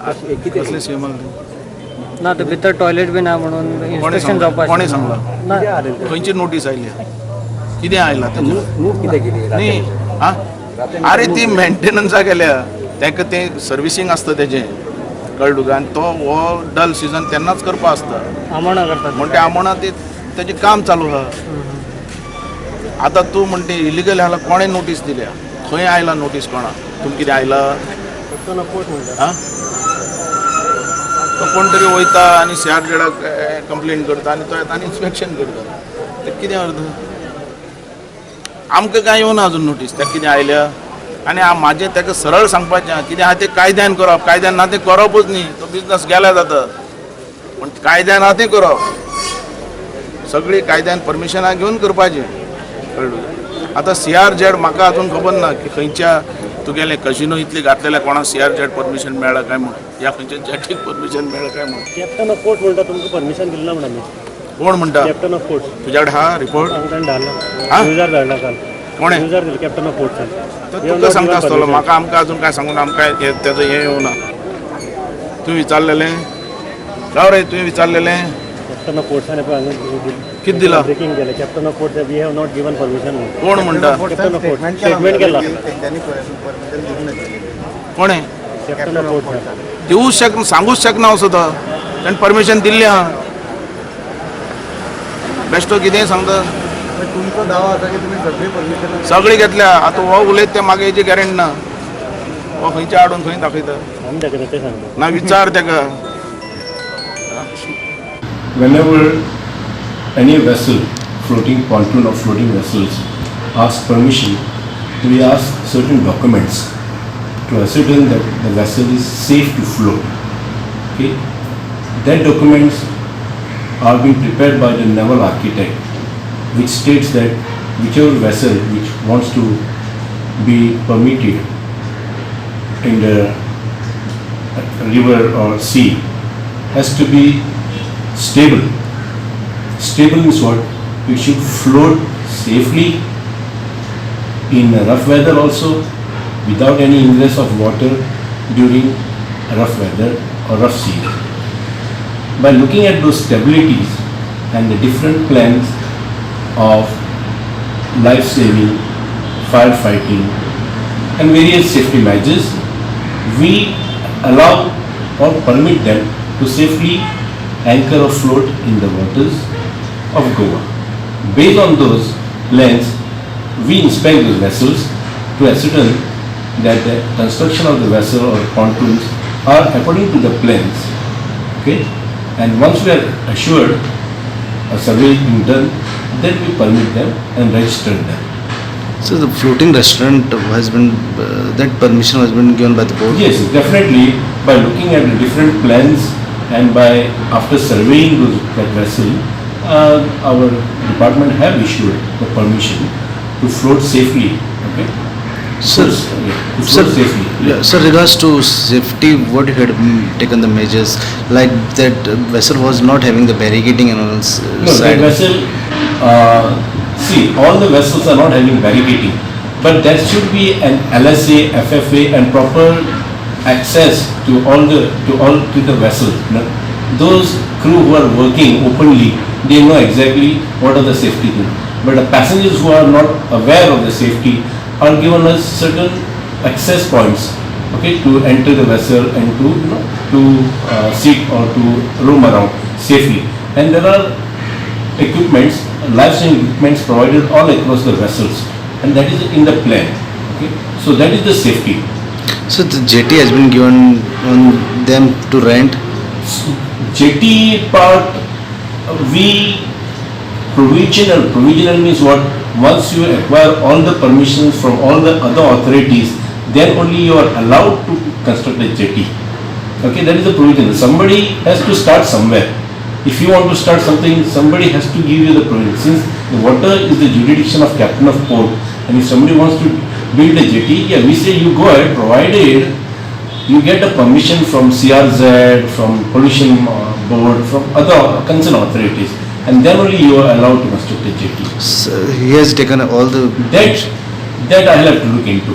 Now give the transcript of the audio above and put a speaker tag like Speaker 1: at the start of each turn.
Speaker 1: कितें
Speaker 2: कसले सीएम?
Speaker 3: ना, ते भितर टॉयलेट बी ना म्हणून
Speaker 2: कोणें
Speaker 3: इन्स्पेक्शन
Speaker 2: सांगलां?
Speaker 3: जावपाक.
Speaker 2: कोणें सांगलां?
Speaker 3: ना.
Speaker 2: खंयची नोटीस आयली? कितें आयलां तेजेर?
Speaker 1: मूव कितें केली?
Speaker 2: न्ही, आं, अरे ती मेंटेनन्सा गेल्या. ताका तें सर्विसींग आसता तेजें, कळ्ळें तुका? आनी तो हो डल सिजन तेन्नाच करपा आसता.
Speaker 3: आमोणा करतात.
Speaker 2: म्हण ते आमोणा ते तेजें काम चालू आहा. आतां तूं म्हणटे इलिगल आहा. कोणें नोटीस दिल्या? खंय आयला नोटीस कोणा? तुमकां कितें आयला? आं, तो कोण तरी वयता आनी सी आर झेडाक कंप्लेन करता आनी तो येता आनी इन्स्पेक्शन करता. ते कितें अर्थ? आमकां कांय येवना अजून नोटीस. ताका कितें आयल्या? आनी म्हाजें ताका सरळ सांगपाचें आहा, कितें आहा तें कायद्यान करप. कायद्यान ना तें करपूच न्ही, तो बिजनस गेल्या जाता. पूण कायद्यान आहा तें करप, सगळी कायद्यान परमिशनां घेवन करपाचें, कळ्ळें तुका? आतां सी आर झेड म्हाका अजून खबर ना की खंयच्या तुगेलें कजिनो इतली घातलेल्या कोणाक सी आर झेड परमिशन मेळ्ळां काय म्हूण, या खंयच्या जेटीक परमिशन मेळ्ळां काय म्हूण.
Speaker 4: कॅप्टन ऑफ पोर्ट म्हणटा तुमकां परमिशन दिलें ना म्हणून आमी.
Speaker 2: कोण म्हणटा?
Speaker 4: Captain of port.
Speaker 2: तुज्या कडेन हा रिपोर्ट?
Speaker 4: आमकां धाडला.
Speaker 2: हा?
Speaker 4: न्यूजार धाडला काल.
Speaker 2: कोणें?
Speaker 4: न्यूजार दिलं कॅप्टन ऑफ पोर्टसान.
Speaker 2: तो तुका सांगता आसतलो. म्हाका आमकां अजून काय सांगून आमकां तेजो हें येवना. तुवें विचारलेलें? राव रे, तुवें विचारलेलें?
Speaker 4: कॅप्टन ऑफ पोर्टसान पळय हांगा.
Speaker 2: कितें दिलां?
Speaker 4: ब्रेकिंग केलें. Captain of port, we have not given permission.
Speaker 2: कोण म्हणटा?
Speaker 4: कॅप्टन ऑफ पोर्ट स्टेटमेंट केला.
Speaker 5: तेंच्यांनी परमिशन दिवंक नाशिल्लें.
Speaker 2: कोणें?
Speaker 4: Captain of पोर्टसान.
Speaker 2: दिवूच शक सांगूच शकना असो तो. ताणें परमिशन दिल्लें आहा. बेश्टो कितेंय सांगता.
Speaker 5: तुमचो दावो आसा की तुमी सगळी परमिशन
Speaker 2: सगळी घेतल्या. आतां हो उलयता तें म्हाका हेजी गॅरंटी ना. हो खंयच्या हाडून खंय दाखयता?
Speaker 4: आमी दाखयता तें सांगता.
Speaker 2: ना, विचार ताका.
Speaker 6: Whenever any vessel, floating pontoon or floating vessels, ask permission, we ask certain documents to ascertain that the vessel is safe to float. Okay? That documents are being prepared by the naval architect, which states that whichever vessel which wants to be permitted in the river or sea has to be stable. Stable means what? It should float safely in rough weather also, without any ingress of water during rough weather or rough seas. By looking at those stabilities and the different plans of life saving, firefighting, and various safety measures, we allow or permit them to safely anchor or float in the waters of Goa. Based on those plans, we inspect those vessels to ascertain that the construction of the vessel or pontoons are according to the plans. Okay, and once we are assured, a survey is being done, then we permit them and register them.
Speaker 7: So the floating restaurant has been, that permission has been given by the board?
Speaker 6: Yes, definitely, by looking at the different plans and by after surveying that vessel, our department have issued the permission to float safely. Okay.
Speaker 7: Sir,
Speaker 6: Yeah, to
Speaker 7: sir,
Speaker 6: float safely.
Speaker 7: Yeah, sir, regards to safety, what you had taken the measures, like that vessel was not having the barricading and all
Speaker 6: No, the
Speaker 7: side.
Speaker 6: Vessel, see, all the vessels are not having barricading, but there should be an LSA, FFA and proper access to all the, to all, to the vessel. No? Those crew who are working openly, they know exactly what are the safety things. But the passengers who are not aware of the safety are given us certain access points, okay, to enter the vessel and to sit or to roam around safely. And there are equipments, life-saving equipments provided all across the vessels, and that is in the plan. Okay, so that is the safety.
Speaker 7: So the jetty has been given on them to rent.
Speaker 6: Jetty part, we provisional. Provisional means what? Once you acquire all the permissions from all the other authorities, then only you are allowed to construct a jetty. Okay, that is the provisional. Somebody has to start somewhere. If you want to start something, somebody has to give you the provision. Since the water is the jurisdiction of captain of port, and if somebody wants to build a jetty, yeah, we say you go ahead, provided you get a permission from CRZ, from pollution board, from other concerned authorities, and then only you are allowed to construct a jetty.
Speaker 7: So he has taken all the
Speaker 6: That I will have to look into.